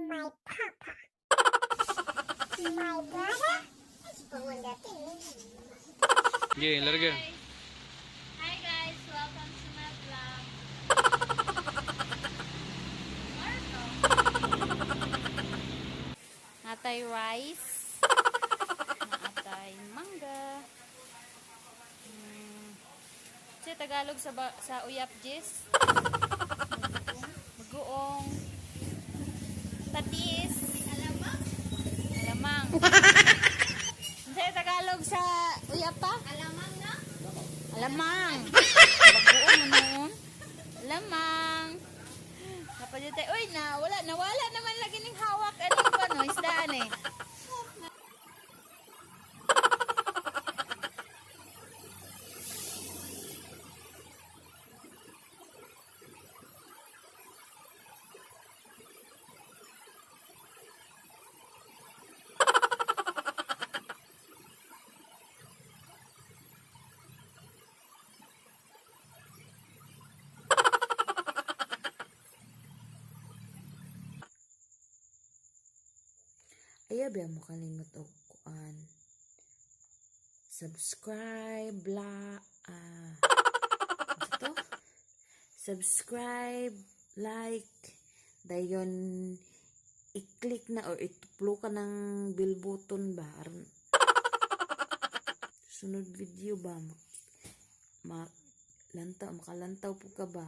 My papa. My brother. Sige, larga. Hi guys, welcome to my vlog. Marco. Natay rice. Natay mangga. Sa Tagalog sa sa uyap jis. Bagoong. Tatis. Alamang. Alamang. Sa Tagalog sa uyap pa? Alamang na? Alamang. Bagoong ano? Alamang. Napadyo tayo. Uy, na, wala, nawala naman lagi ning hawak. Ano pa no? Isdaan eh. Ayaw ba mo kalimot og kuan? Subscribe la ano to? Subscribe, like, dayon i-click na or ituplo ka ng bell button ba aron sunod video ba ma, ma lantaw makalantaw po ka ba.